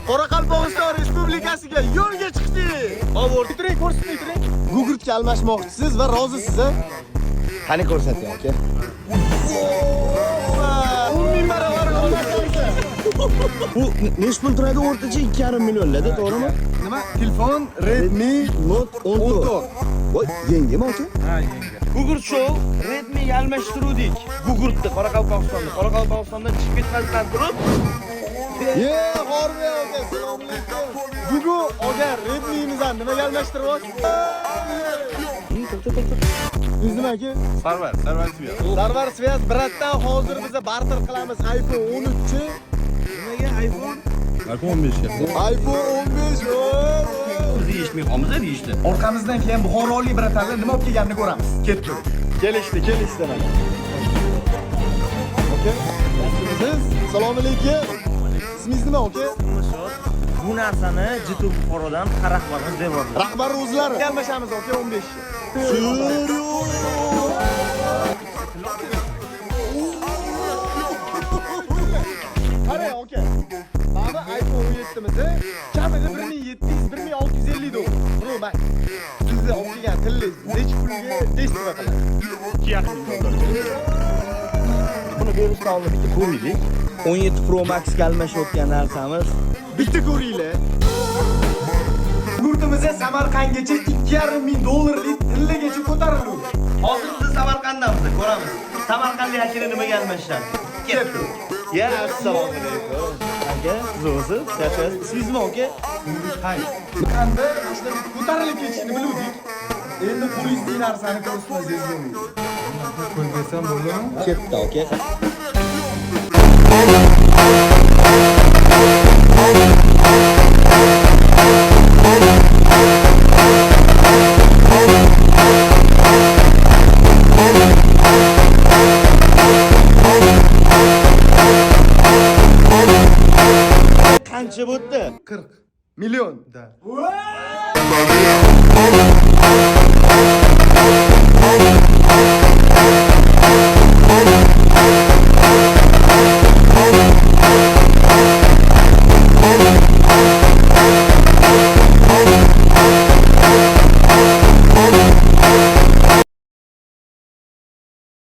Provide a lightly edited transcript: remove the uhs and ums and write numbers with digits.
Qoraqalpog'iston Respublikasiga yo'lga chiqdik. Obor, turing, ko'rsatmay turing. Gugurtga almashmoqchisiz va rozisiz, a? Qani ko'rsating, aka. 10 ming barobar qimmatlansa. Bu nechi pul turadi o'rtacha 2,5 millionlarda, to'g'rimi? Nima? Telefon Redmi Note 14. Voy, yengimi aka? Google Show Redmi almashtiruvdik. Google'da Qoraqalpog'istonda, Qoraqalpog'istondan chiqib ketmasdan turib, Ye, Xorbi aka, assalomu alaykum. Bugun olgan Redmi'mizni nimaga almashtiryapsiz? Siz nima aka? Sarvar, Sarvar Svyaz. Sarvar Svyaz bratdan hozir biza barter qilamiz iPhone 13 ni. Nimaga iPhone? iPhone 15 ga. iPhone 15. Bizni eshitmay qolamiz deyishdi. Orqamizdan keyin buxorolik bratanlar nima olib kelganini ko'ramiz. Ketdik. Kelishdi, kelishdi mana. Aka, yaxshimisiz? Assalomu alaykum. Ismingiz nima aka? Bu narsani Jitu Buxorodan rahbarimiz berib yubordi. Rahbar o'zlari. Almashamiz aka 15 ni. Qarang aka. Mana iPhone 17 mizi kamida 1700 1650 dollar. Pro Max. Sizni olib kelgan tillingiz necha pulga действие qiladi? 2,5 ming dollar. Buni berishdan oldin bitta ko'raylik. 17 Pro Max ga almashayotgan narsamiz. Bitta ko'ringlar. Yurtimizda Samarqandgacha 2,5 ming dollarlik tillagacha ko'tarildi. Hozir biz Samarqanddamiz, ko'ramiz. Samarqandlik akalar nimaga almashishadi? Ketdik. Ya, assalomu alaykum. Aka, zo'rsiz? Yaxshimisiz? Ismingiz nima aka? Samarqandda shunaqa ko'tarilib ketishini biluvdik. Endi qo'lingizdagi narsani ko'rsatmasangiz bo'lmaydi. Qo'l bersam bo'ladimi? Ketdi aka. Qancha bo'pti? 40 million. Da.